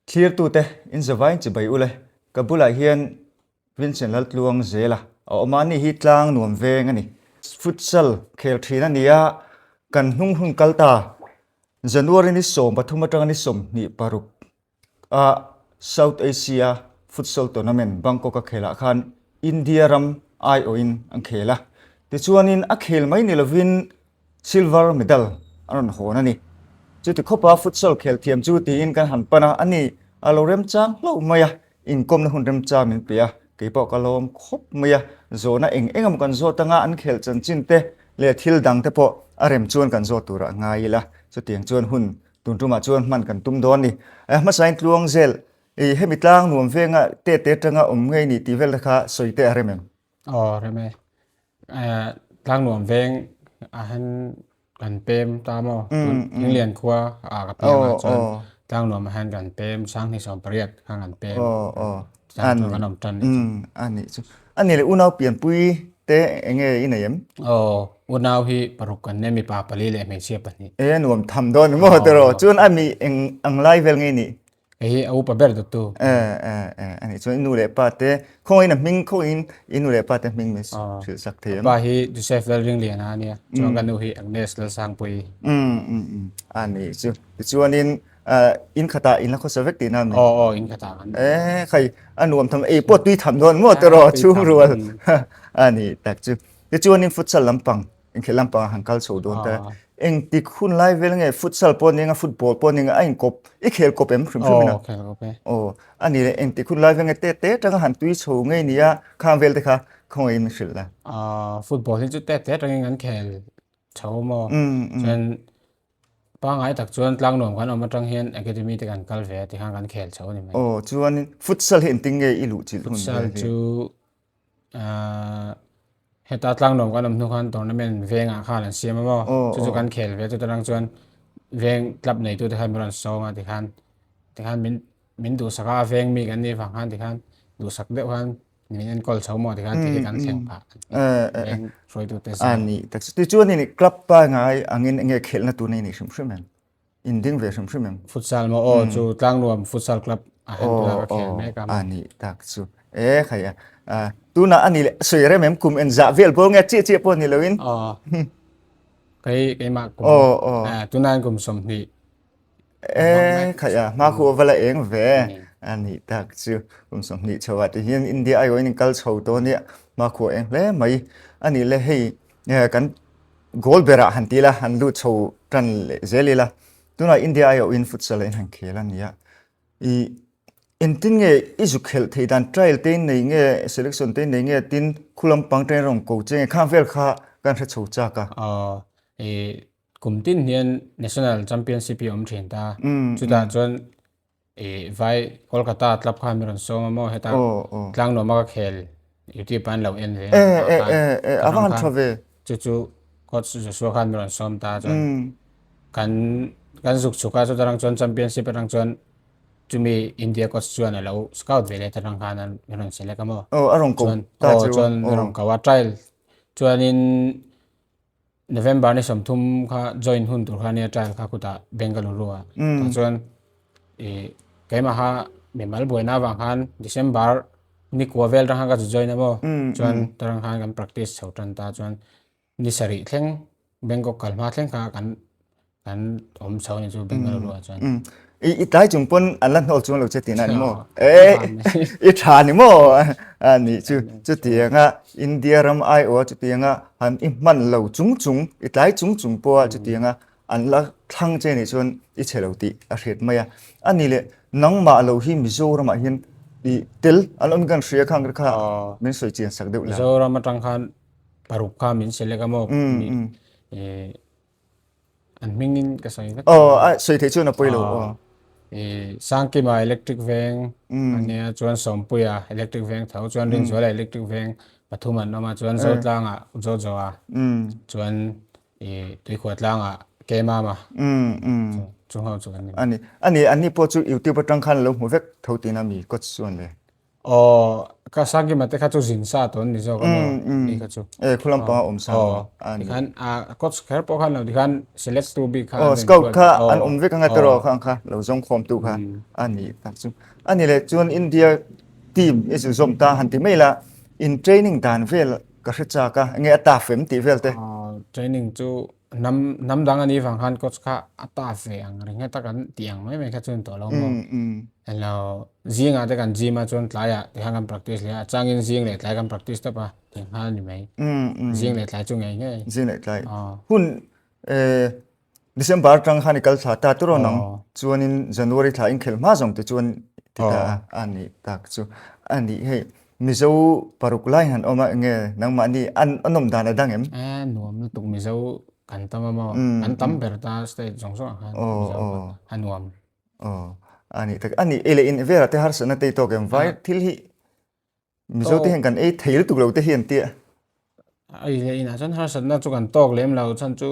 Thlirtute in zavain chibai ule, ka bulah hian Vincent Laltluang zela a awm a, ani hi tlang nuam veng a ni. Futsal khel thin a ni a, kan hnung hun kal ta January ni 13 atanga ni 26 a South Asia Futsal Tournament Bangkok a khelah khan India ram aiawhin an khel a. Tichuanin a khel mai ni lovin Silver medal a rawn hawn a ni. Chuti khawpa futsal khel thiam chu tiin kan han pan a, a ni a lo remchang hlauh mai a, inkawmna hun remchang min pe a, kei pawh ka lawm khawp mai a, zawhna eng eng emaw kan zawt anga an khelh chanchin te leh thil dang te pawh a rem chuan kan zawt turah ngai ila, chutiang chuan hun tun tumah chuan hman kan tum dawn a ni. Hmasain tluang zel, i hemi tlang nuam venga te te atanga awm ngei ni tih vel te kha sawi te a rem em? Aw rem e. Tlangnuam veng ah hian kan pem ta maw? Thinglian khua ah ka piang a chuan Tlangnuam ah hian kan pem 2018 khan kan pem. Tlang chuan kan awm tan ni chu. A nih chu. A nih leh unau pianpui te eng nge i nei em? Aw unau hi paruk kan nei mipa pali leh hmeichhia pahnih. E nuam tham dawn maw tiraw? Chuan a mi eng ang lai vel nge i nih? Hei hi a upa ber dawttu. Eh eh eh a nih chuan i nu leh pa te khawngin a hming khawngin i nu leh pa te hming min hrilh sak thei em? Pa hi Joseph Lalringliana a nia chuan ka nu hi Agnes Lalsangpuii. Um um um a nih chu tichuanin in khatah in la khawsa vek tihna a ni? Aw aw in khatah kan Eh khai a nuam tham ei pawh tui tham dawn maw tiraw chhung rual a nih tak chu tichuanin futsal lampang Inkhelh lampangah han kal chho dawn ta. Engtik hun lai vel nge futsal pawh nia football pawh nia a inkawp i khel kawp em hrim hrim in a? Aw khel kawp e. Aw a ni le engtik hun lai vel nge te te atanga han tui chho ngei nia khang vel te kha khawngaih in min hrilh la. Football hi chu te te atangin kan khel chho maw? Chuan pangai tak chuan tlangnuam kan awm atang hian academy te kan kal ve a tikhan kan khel chho a ni mai. Aw chuan futsal hi engtin nge i luh chilh hun vel hi? Futsal chu Heta tlangnuam kan awm hnu khan tournament vengah khan an siam a maw? Chu chu kan khel ve a chuta tang chuan veng club neitute khan min rawn sawm a tikhan tikhan min min duhsak a a veng mi kan nih vang khan tikhan duhsak deuh khan min enkawl chho maw tikhan ti hi kan thleng phah veng hruaitute zing. A ni tak chu tichuan in club pangai angin enge khelhna tur nei ni hrim hrim em? In ding ve hrim hrim em? Futsal maw? Aw chu Tlangnuam Futsal Club a han tura ka khel mek a. A nih tak chu. E khai a. Tunah a ni leh sawi rem em kum en zah vel pawh nge chiah chiah pawh ni loin. Aw. Kei keimah kum. Aw aw. Tunah kum 20. E khai a hma khu vala eng ve. A nih tak chu kum 20 chho ah ti hian India aiawhin in kal chho tawh ania hma khu eng hle mai. A nih le hei kan Goal berah han ti ila, han lut chho tan leh zel ila. Tunah India aiawhin futsal in han khel a nia. I engtin nge i zu khelh theih dan trial te in nei nge, selection te in nei nge tin khu lampang atangin rawn ko che nge khang vel kha kan hre chho chak a. Aw, i kum tin hian national championship hi a awm thin ta. Chutah chuan I vai Kolkata club khan min rawn sawm a maw heta tlangnuam a ka khel YouTube ah an lo en ve a va han tha ve chu chu coach Joshua khan min rawn sawm ta chuan kan kan zuk chhuk a chuta rang chuan championship atang chuan chumi India coach chuan a lo scout ve leh ta rang khan an rawn select a maw a rawn ko ta chu chuan a rawn ko a trial chuanin November ni 30 kha join hun tur kha nia trial kha khutah Bengaluru ah tah chuan ih keimah kha mimal buaina avang khan December ni kua vel atang khan ka zu join a maw chuan tarang khan kan practice chho tan ta chuan ni sarih thleng Bangkok kal hma thleng kha kan kan awm chho ni chu Bengaluru ah chuan. I i tlai chung pawn an la hnawl chuang lo che tihna a ni maw? E i tha ni maw? A nih chu chutianga India ram aiawha chutianga han i hman lo chung chung i tlai chung chung pawha chutianga an la thlang che nih chuan i chhe lo tih a hriat mai a. A nih leh nangmah lo hi Mizoramah hian i tel an awm kan hria khang kha min sawi chian sak deuh la. Mizoram atang khan paruk kha min select a maw? An hmingin ka sawi vek. Aw, a sawi theih chuan a pawi lo. Aw. I Sangkima electric veng ania chuan Sawmpuia electric veng tho chuan Rinzuala electric veng pathum an awm a chuan Zotlanga Jojoa chuan i Tuikhuah tlanga Kemama chung ho chu kan ni. Ani ani anni pawh chu YouTube atang khan lo hmu vek tho tina mi coach chuan le. Aw, ka Sangkima te kha chu zin sa tawh an ni zawk a maw? Ni kha chu. E, khu lampanga awm sa maw? Aw, tikhan a coach kher pawh khan lo tikhan select tu bik kha Aw, scout kha an awm vek anga tiraw kha ang kha lo zawng khawm tu kha a ni tak chu. A ni leh chuan India team i zu zawm ta han ti mai la, in training dan vel ka hre chak a, enge a tough em tih vel te? Aw, training chu hnam hnam dang a nih vang khan coach kha a tough ve ang reng heta kan tih ang mai mai kha chu a ni tawh lo maw? Hello, zingah te kan gym a chuan tlaiah ti khan kan practice leh a, changin zing leh tlai kan practice tawp a tih nghal a ni mai. Zing leh tlai chu ngei ngei. Zing leh tlai. Hun December atang khan i kal thla ta turawn ang chuanin January thla in khelh hma zawng te chuan ti ta a a ni tak chu a ni hei Mizo paruk lai han awm a enge nangmahni an an awm dan a dang em? E nuam lutuk Mizo kan tam a maw kan tam ber ta state zawng zawng ah khan Mizo a nuam. Aw a ni tak a ni ei leh in velah te harsatna te i tawk em vai thil hi Mizo te hian kan ei thei lutuk lo te hi an tia. Ei leh inah chuan harsatna chu kan tawk lem lo chhan chu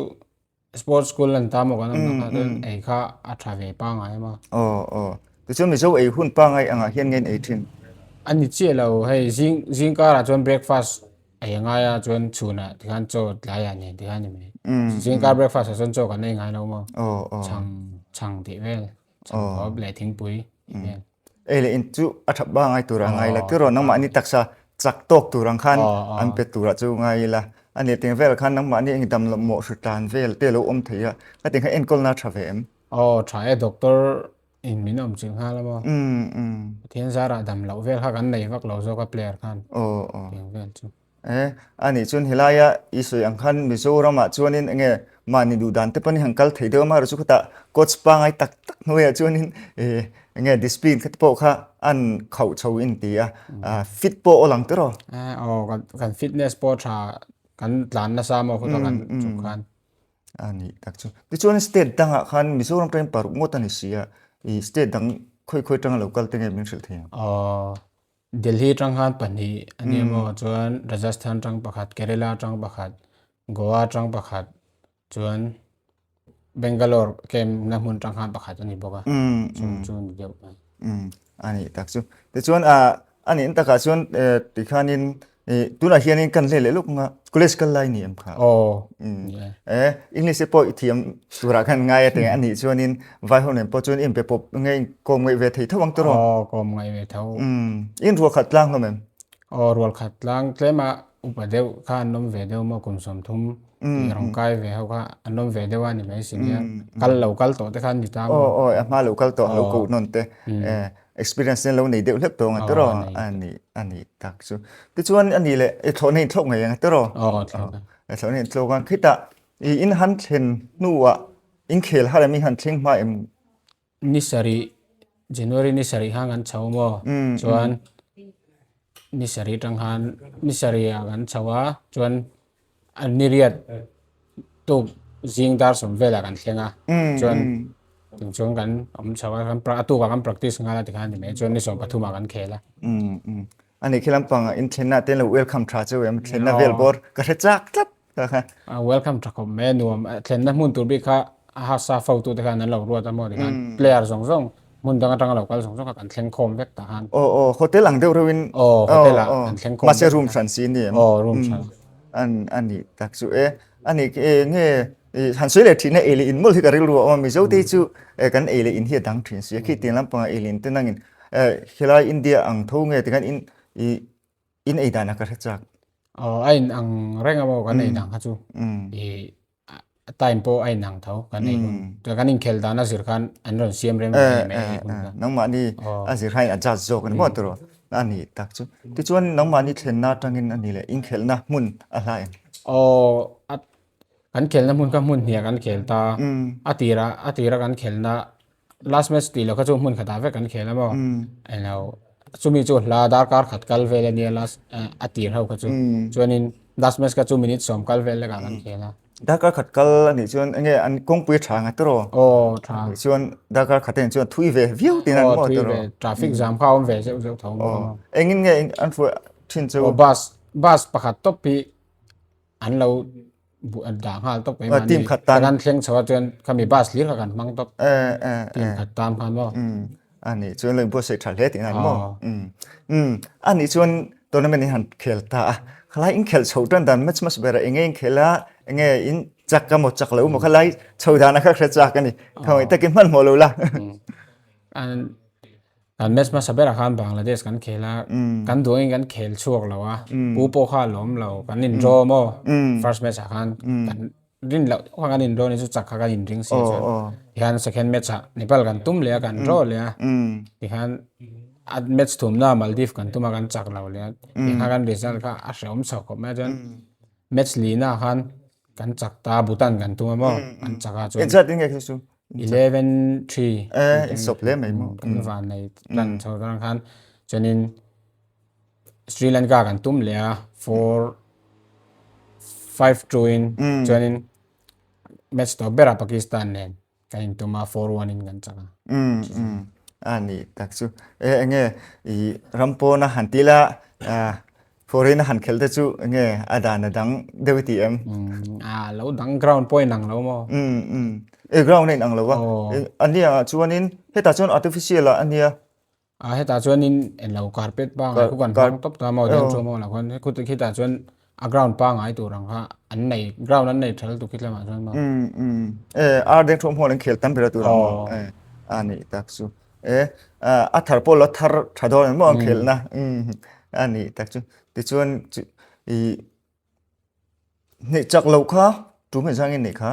sports school an tam maw kan awmna kha chuan ei kha a tha ve pangngai em a. Aw aw. Tichuan Mizo ei hun pangngai angah hian nge an ei thin? A ni chiah lo hei zing zing karah chuan breakfast ei a ngai a chuan chhunah tikhan chaw tlaiah nen tikhan a ni mai. Zing kar breakfast ah chuan chaw kan ei ngai lo maw. Aw aw. Chhang chhang tih vel chhang thawp leh thingpui tih vel. Ei leh in chu a that ba ngai tur a ngai la tiraw nangmahni taksa chak tawk tur ang khan an pe tura chu ngai ila a ni teng vel khan nangmahni eng dam loh mawh hri tlan vel te lo awm thei a ka ti kha enkawlna tha ve em? Aw tha e doctor in min awm chilh nghal a maw Pathian zarah dam loh vel kha kan nei vak lo zawk a player khan teng vel chu. E, a nih chuan helaia i sawi ang khan Mizoramah chuanin enge mahni duh dan te pawn i han kal thei deuh a, amaherawhchu khutah coach pangngai tak tak hnuaiah chuanin e enge discipline kha te pawh kha an khauh chho in ti a, fit pawh aw lang tiraw? E, aw kan kan fitness pawh tha kan tlan nasa maw khutah kan chuk khan. A nih tak chu. Tichuan state dangah khan Mizoram atangin paruk ngawt a ni si a, i state dang khawi khawi atanga lo kal te nge min hrilh thei ang? Aw, Delhi atang khan pahnih a nia maw chuan Rajasthan atang pakhat, Kerala atang pakhat, Goa atang pakhat chuan Bangalore camp na hmun atang khan pakhat a ni bawk a chung chu a ni deuh mai. A nih tak chu. Tichuan a nih takah chuan tikhanin Tunah hianin kan hle leh lawk anga college kal lai ni em kha? Aw. E, English te pawh i thiam turah khan ngai a teng a nih chuanin vai ho nen pawh chuan in pe pawp nge in kawm ngaih ve thei tho ang tiraw? Aw, kawm ngaih ve tho. In rual khat tlang hlawm em? Aw, rual khat tlang tlema upa deuh kha an awm ve deuh maw kum 30 tih rawn kai ve ho kha an awm ve deuh a ni mai si nia. Kal lo kal tawh te kha an ni ta maw? Aw, aw, a hma lo kal tawh lo koh nawn te. Experience nen lo nei deuh hlek tawng a tiraw? A ni, a ni tak chu. Tichuan a ni leh i thlawhna in thlawk ngei ang a tiraw? Aw, thlawk a. I thlawhna in thlawk a. Khitah i in han thlen hnuah in khel har em i han thleng hma em? Ni sarih, January ni sarih khan kan chho maw? Chuan ni sarih tang khan ni sarih ah kan chho a, chuan a ni riat tuk zing dar sawm velah kan thleng a chuan tin chuan kan awm chho a kan a tukah kan practice nghal a tikhan a ni mai chuan ni 13 ah kan khel a. A nih khi lampang ah in thlenna te lo welcome tha chu em thlenna vel bawr ka hre chak tlat kha kha. A welcome tha khawp mai a nuam thlenna hmun tur bik kha a hasa fo tu te khan an lo ruat a maw tikhan player zawng zawng hmun dang atanga lo kal zawng zawng kha kan thleng khawm vek tah khan. Aw aw hotel ang deuh reuhin aw hotel ah kan thleng khawm mahse room hran si a ni em? Aw room hran. An a nih tak chu e a nih e nge han sawi leh thin a ei leh in mawlh hi ka rilru a awm a Mizo te hi chu kan ei leh in hi a dang thin si a khi tiang lampangah ei leh in te nangin helai India ang tho nge tikhan in i in ei dan a ka hre chak. Aw a in ang reng a maw kan ei dan kha chu i time pawh a inang tho kan ei hun chuan kan inkhel dan a zir khan an rawn siam rem ve a ni mai ei hun kha. Nangmahni a zir khan adjust zawk a ni maw tiraw a ni tak chu. Tichuan nangmahni thlenna atangin a ni leh inkhelhna hmun a hla em? Aw a kan khelhna hmun kha hmun hniah kan khel ta a tira a tira kan khelhna Last match tih loh kha chu hmun khatah vek kan khel a maw? Englo chumi chu hla darkar khat kal vel a nia last a tir ho kha chu. Chuanin last match kha chu minute sawm kal vel lekah kan khel a. Darkar khat kal a nih chuan enge an kawngpui a tha ang a tiraw? Aw tha. Chuan darkar khat en chuan thui ve viau tin an maw tiraw? Aw thui ve traffic jam kha a awm ve zeuh zeuh tho maw? Aw engin nge an hruai thin chu? Aw bus bus pakhat tawp hi an lo dah nghal tawp mai mahni team khat tan kan thleng chho a chuan khami bus hlir kha kan hmang tawp team khat tan khan maw. A nih chuan lo inbuatsaih tha hle tihna a ni maw? Umm. A nih chuan tournament in han khel ta a, khalai in khelh chho tan dan match hmasa berah enge in khel a, enge in chak a maw chak lo maw khalai chho dan a kha hre chak a ni. Khawngaih takin hmanhmawh lo la. Kan match hmasa berah khan Bangladesh kan khel a, kan duangin kan khel chhuak lo a, pu pawh kha a lawm lo, kan in draw maw first match ah khan kan rin loh deuh khan kan in draw ni chu chak kha kan in ring si chuan tikhan second match ah Nepal kan tum leh a kan draw leh a tikhan a match thumna Maldives kan tum a kan chak lo leh a tikhan kan result kha a hrehawm chho khawp mai a chuan match lina khan kan chak ta Bhutan kan tum a maw kan chak a chuan Engzat in nge kha chu? 11-3 Eh, in sawp hle mai maw. Kan van nei tlan chho tan khan chuanin Sri Lanka kan tum leh a 4 5-2 in chuanin match tawp berah Pakistan nen kan intum a 4-1 in kan chak a. Um um a ni tak chu e enge i ram pawna han ti la foreign a han khel te chu enge a dan a dang deuh i ti em? A lo dang ground pawh in ang lo maw? Um um e ground a in ang lo a ania chuanin hetah chuan artificial ah ania A hetah chuanin englo carpet pangngai khu kan hmang tawp ta maw den chu maw lah khuan khut khitah chuan a ground pangngai tur ang kha an nei ground an nei tha lutuk khi tlamah chuan maw. Um um e ar deng thu hmuan an khel tam ber a tur ang maw e a nih tak chu e a thar pawh la thar tha dawn ang maw an khelhna um a nih tak chu tichuan i Hneih chak loh kha tu hmeh zang in neih kha?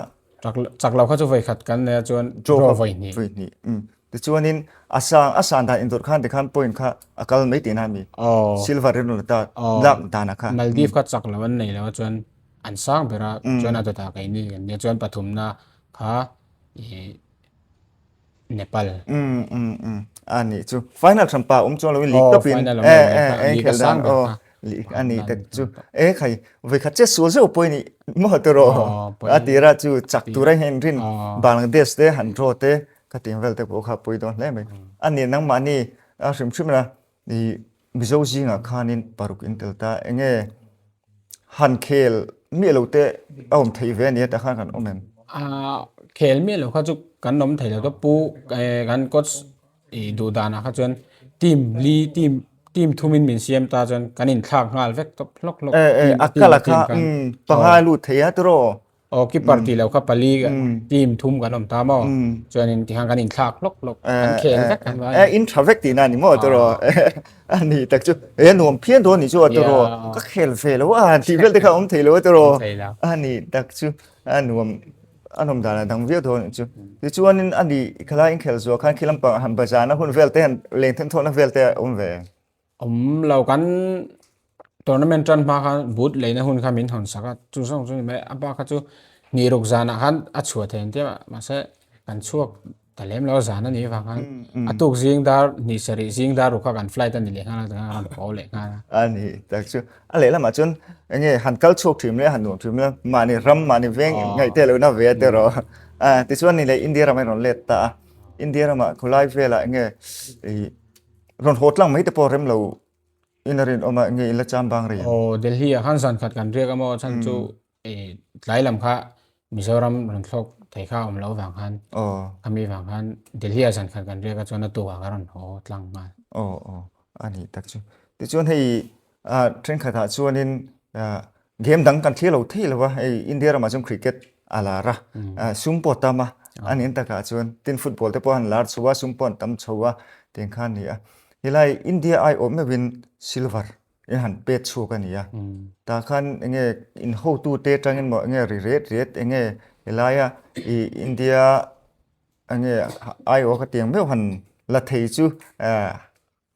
Chak loh kha chu vawi khat kan nei a chuan draw vawi hnih. Vawi hnih. Um. Tichuanin a sang a san dan indawrh khan tikhan point kha a kal mai tihna a mi. Aw. Silver in rawn ta lak dan a kha. Maldives kha chak loh an nei lo a chuan an sang ber a chuan a dawtah keini kan nia chuan pathumna kha ih Nepal. Um um um a nih chu final hran pa awm chuang loin league tawp in e e e khel dan aw league a nih tak chu e khai voi khat che sual zeuh pawh i nih maw tawh a tira chu chak tura hian rin Bangladesh te han draw te ka tih vel te pawh kha pawi dawn hle mai a nih nangmahni a hrim hrim na i Mizo zingah khanin paruk in tel ta enge han khel miah lo te a awm theih ve a nia tah khan kan awm em? Khel miah lo kha chu kan awm thei lo ta pu kan coach i duh danah kha chuan team li team team thumin min siam ta chuan kan inthlak nghal vek tawp hlawk hlawk. A kal a kha panga lut thei a tiraw? Aw keeper tih loh kha pali team thum kan awm ta maw chuanin tikhan kan inthlak hlawk hlawk kan khel vek kan vai. E in tha vek tihna a ni maw tiraw a ni tak chu e nuam phian dawn ni chu a tiraw ka khel ve lo a tih vel te kha a awm thei lo a tiraw a ni tak chu a nuam a nawm dan a dang viau dawn a nih chu tichuanin a ni khalai in khel zuah khan khi lampang han bazarna hun vel te han leng then thawhna vel te a awm ve. Awm lo kan tournament tan hma khan boot leina hun kha min hawn sak a chu zawng chu ni mai a bak kha chu hnih ruk zanah khan a chhuah thei ang tia mahse kan chhuak ta lem lo a zan a nih avang khan a tuk zing dar hnih sarih zing dar ruk kha kan flight a ni leh nghal a tikhan kan haw leh nghal a. A ni tak chu a lehlamah chuan eng nge han kal chhuak thin mai a han nuam thin mai a mahni ram mahni veng ngaih te lohna ve a tiraw a tichuan ni leh India ramah i rawn let ta a India ramah khawlai velah eng nge ih Rawn haw tlang mai te pawh rem lo in a rinawm a, nge in la cham bang rei ang? Aw, Delhi ah khan zan khat kan riak a maw, chhan chu tlai lam kha Mizoram rawn thlawk thei kha a awm loh vang khan, khami vang khan Delhi ah zan khat kan riak a chuan a tukah ka rawn haw tlang nghal. Aw, aw, a nih tak chu. Tichuan hei thenkhatah chuanin Game dang kan thlir lo thei lo a, hei India ramah chuan cricket a lar a, sum pawh a tam a, a nin takah chuan tin football te pawh an lar chho a, sum pawh an tam chho a tiang kha a ni a. Helai India aiawh meuhin silver in han pet chhuak a ni a, tah khan eng nge in hotute atangin maw eng nge ri ret ret eng nge helaia ih India eng nge aiawh kha tiang meuh han la thei chu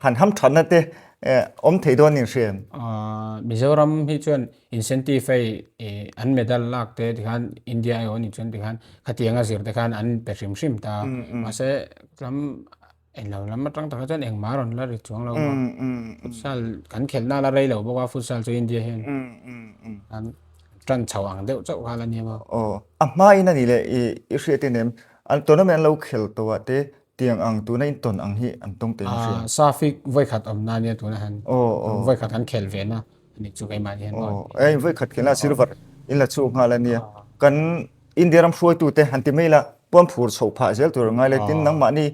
Han ham thatna te awm thei dawn in hriam. Mizoram hi chuan incentive hei an medal lak te tikhan India aiawh anih chuan tikhan khatianga zir te khan an pe hrim hrim ta. Mahse lam englo lam atang takah chuan engmah a rawn la ri chuang lo a. Futsal kan khelhna la rei lo bawk a futsal chu India hian an tan chho ang deuh chauh kha la nia maw. Aw a hmain a nih leh i hriat in em an tournament an lo khel tawh ah te Tiang ang tuna in tawn ang hi an tawng teh in hria. Safik vawikhat awmna ania tuna han vawikhat an khel ve na anih chu keimah hian aw. Aw vawikhat khelna silver in la chhuak nghal ania. Kan India ram hruaitute han ti mai la puan phur chhoh phah zel tur a ngai le tin nangmahni.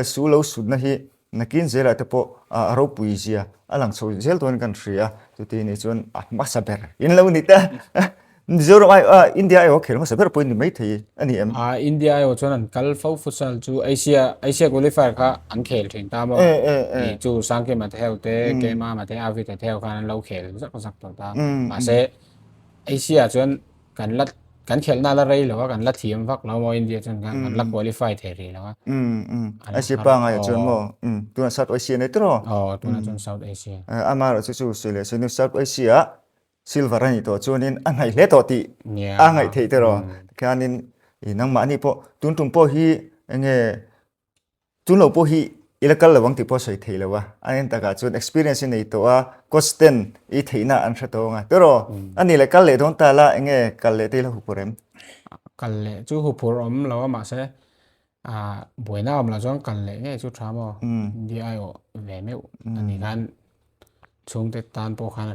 Su lo sutna hi nakin zelah te pawh a ropui zia a lang chho zel dawn kan hria a, chuti nih chuan a hmasa ber in lo ni ta. Mizoram ai a India aiawh a khel hmasa ber pawh in ni maithei a ni em? A India aiawh chuan an kal fo futsal chu Asia Asia qualifier kha an khel thin ta maw? Ih chu Sangkima te ho te Kemama te Avita te ho khan an lo khel zak zak tawh ta. Mahse Asia chuan kan la kan khelhna la rei lo a kan la thiam vak lo maw India chuan khan kan la qualify thei rih lo a. Asia pangai ah chuan maw tunah South Asia nei tawh rawh. Aw tunah chuan South Asia. Amaherawh chu chu sawi leh sawi nu South Asia ah silver a nih tawh chuanin a hnaih hle tawh tih a ngaih theih tawh rawh. Tikhianin nangmahni pawh tun tum pawh hi enge Tun lo pawh hi i la kal lo ang tih pawh a sawi thei lo a, a en takah chuan experience i nei tawh a, coach ten i theihna an hre tawh ang a, tiraw? A nih leh kal leh dawn ta la eng nge kal leh te i la huphurh em? Kal leh chu huphurh awm lo a mahse buaina awm loh chuan kal leh ngei chu tha maw? India aiawh ve meuh a nih khan chhungte tan pawh khan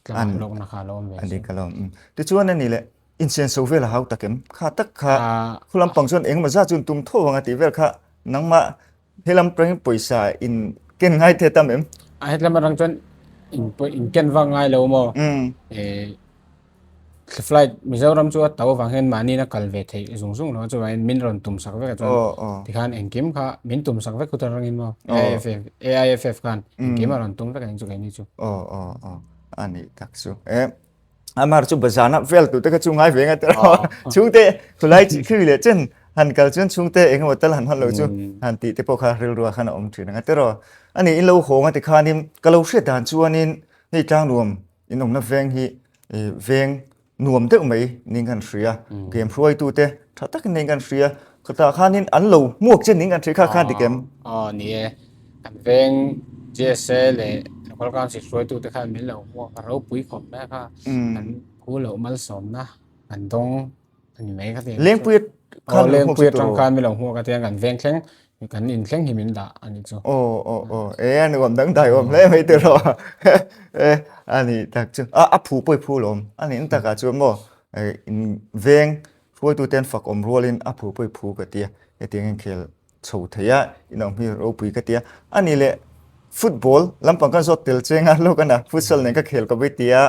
tlangah lawkna kha a lo awm ve a dik alawm. Tichuan a nih leh insenso vel a hau tak em? Kha tak kha khu lampang chuan engemaw zat chu tum tho ang a tih vel kha nangmah he lam atangin pawisa in ken ngai the tam em? A hetlam atang chuan in ken vak ngai lo maw? Flight Mizoram chu a to avang hian mahni in a kal ve theih zung zung lo a chuvangin min rawn tum sak vek a chuan tikhan engkim kha min tum sak vek huta rangin maw AIFF khan engkim a rawn tum vek a ning chu keini chu. Aw aw aw a nih tak chu e amar chu bazarna vel tute kha chu ngai ve nga tiraw chhungte khulai khi leh chen han kal chuan chhungte engemaw tal han hawn lo chu han tih te pawh kha rilrua khan a awm thin anga tiraw ani in lo hawng a tikhanin ka lo hriat dan chuanin hei tlangnuam Inawmna veng hi veng nuam deuh mai niin kan hria. Game hruaitute tha takin niin kan hria. Khawtah khanin an lo hmuak che niin kan hria kha khan dik em? Aw ni e. Kan veng GSA leh Local Council hruaitute khan min lo hmuak a ropui khawp mai a kha. Kan phu loh malsawmna kan dawng. Ani mai ka ti. Lengpui khan lengpui atang khan mi lo hmuak a tiang kan veng thleng kan in thleng hi min dah ani chu. Aw aw aw e ani awm dang dai awm hle mai tiraw. E ani tak chu a a phu pawh i phu lawm ani in takah chuan maw in veng hruaitu ten fak awm rualin a phu pawh i phu ka tia hetiang inkhel chho thei a in awm hi ropui ka tia ani leh football lampang kan zawt tel cheng a lawk ana futsal nen ka khel ka vei tia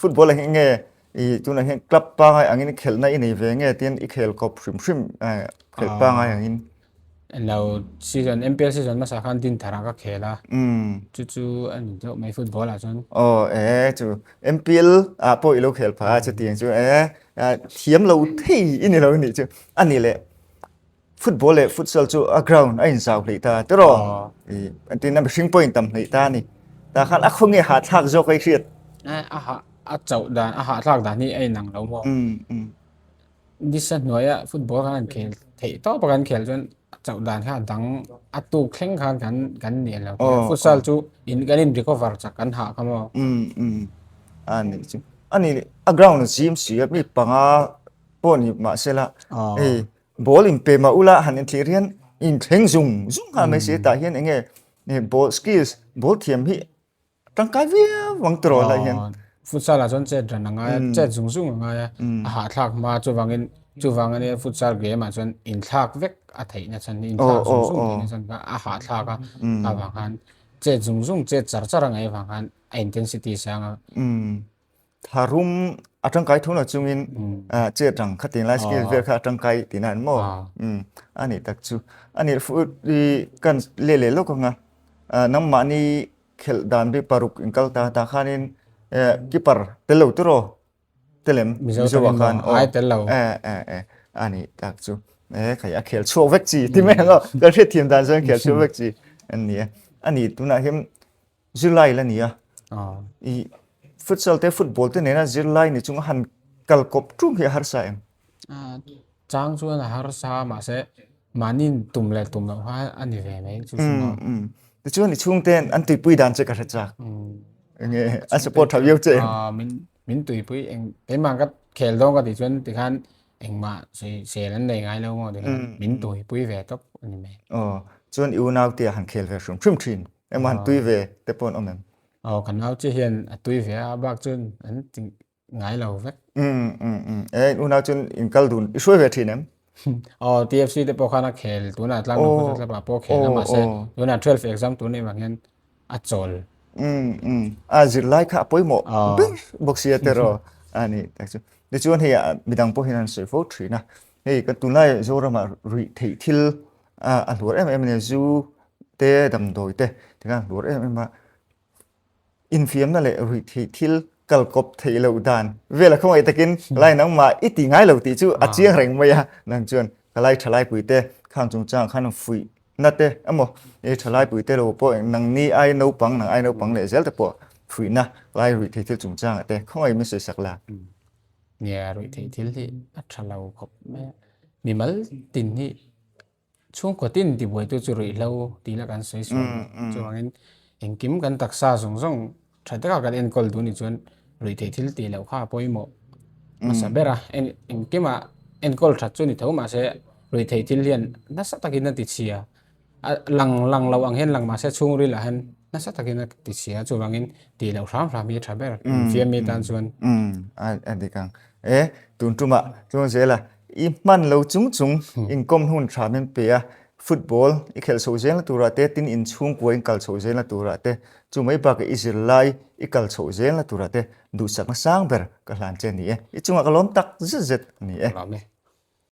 football ang hi nge I tunah hian club pangai angin khelhna i nei ve nge tin i khel kawp hrim hrim khelh pangai angin. Lo season MPL season hmasa khan din thar ah ka khel a chu chu a ni deuh mai football ah chuan. Aw e chu MPL ah pawh i lo khel pha a chutiang chu e thiam lo thei i ni lo nih chu a ni leh. Football leh futsal chu a ground a inzau hleih ta tiraw? Entin a mihring pawh in tam hleih ta a ni. Tah khan a khawnge hahthlak zawk a i hriat? A hah a chauh dan a hahthlak dan hi a inang lo maw? Nisa hnuaia football khan an khel theih tawp a kan khel chuan a chauh dan kha a dang a tuk thleng khan kan kan nel lo. Futsal chu in kan in recover chak kan hah kha maw? A nih chu. A nih a ground a zim si a mi panga pawh ni mahsela hei Ball in pe mah ula han inthlir hian inthleng zung zung nghal mai si tah hian enge ball skills ball thiam hi tangkai viau ang tiraw lai hian. Futsal ah chuan chet ran a ngai a chet zung zung a ngai a a hahthlak hma chuvangin chuvang ania futsal game ah chuan inthlak vek a theihna chhan hi inthlak zung zung theihna chhan kha a hahthlak a avang khan chet zung zung chet char char a ngaih avang khan a intensity sang a. Tharum a tangkai tho lo chungin chet rang kha tin lai skill vel kha a tangkai tihna an maw? A nih tak chu. A nih i kan leh leh lawk anga nangmahni khelh dan bi paruk in kal ta tah khanin keeper tel lo tiraw tel em? Mizo ah khan ai tel lo. A nih tak chu. E khai a khel chhuak vek chi ti mai ang aw. Kan hriatthiam dan chuan khel chhuak vek chi an ni a. A nih tunah hian Zirlai la ni a, i futsal te football te nena zirlai ni chunga han kal kawp tum hi a harsa em? Chang chuan a harsa mahse mahni tum leh tum loh kha a ni ve mai chu chu maw. Tichuan i chhungten an tuipui dan che ka hre chak. Enge an support tha viau che em? Min tuipui eng keimah ka khel dawn ka tih chuan tikhan engmah sawisel an nei ngai lo maw tikhan min tuipui ve tawp a ni mai. Aw chuan i unau te ah han khel ve hrim hrim thin. Emaw han tui ve te pawh an awm em? Aw ka nau che hian a tui ve a, bak chuan an ti ngai lo vek. E unau chuan in kal dun i hruai ve thin em? Aw TFC te pawh khan a khel tunah Tlangnuam Futsal Club ah pawh a khel a mahse tunah 12 exam tur nih vang hian a chawl. Um um a zirlai kha a pawimawh ber bawk sia te rawh a ni tak chu. Tichuan hei midang pawh hian an sawi fo thin a, hei kan tunlai Zoramah ruih theih thil a hluar em em a ni, zu te damdawi te tikhan a hluar em em a. Infiamna leh ruih theih thil kal kawp theih loh dan vel a khawngaih takin lai nangmah i ti ngai lo tih chu a chiang reng mai a, nang chuan ka lai tha laipui te khang chungchang khan fuih na te emaw i tha laipui te lo pawh nangni ai naupang nang ai naupang leh zel te pawh fuihna lai ruih theih thil chungchangah te khawngaih min sawi sak la. Nia ruih theih thil hi a tha lo khawp mai a, mimal tin hi Chhungkaw tin tibuaitu chu ruihhlo tih la kan sawi sual bawk. Chuvangin engkim kan taksa zawng zawng tha taka kan enkawl duh nih chuan ruihtheih thil tih loh kha a pawimawh hmasa ber a. Engkimah enkawl that chu ni tho mahse ruihtheih thil hian nasa takin a ti chhia. A lang lang lo ang hian lang mahse chhungril ah hian nasa takin a ti chhia. Chuvangin tih loh hram hram hi a tha ber infiammi tan chuan. A dik ang. E tun tumah chuan zela I hman lo chung chung inkawm hun tha min pe a, football i khelh chhoh zelna turah te, tin inchhungkua in kal chhoh zelna turah te, chu mai bakah i zirlai i kal chhoh zelna turah te duhsakna sang ber ka hlan che a ni e. I chungah ka lawm tak zet zet a ni e. Lawm e.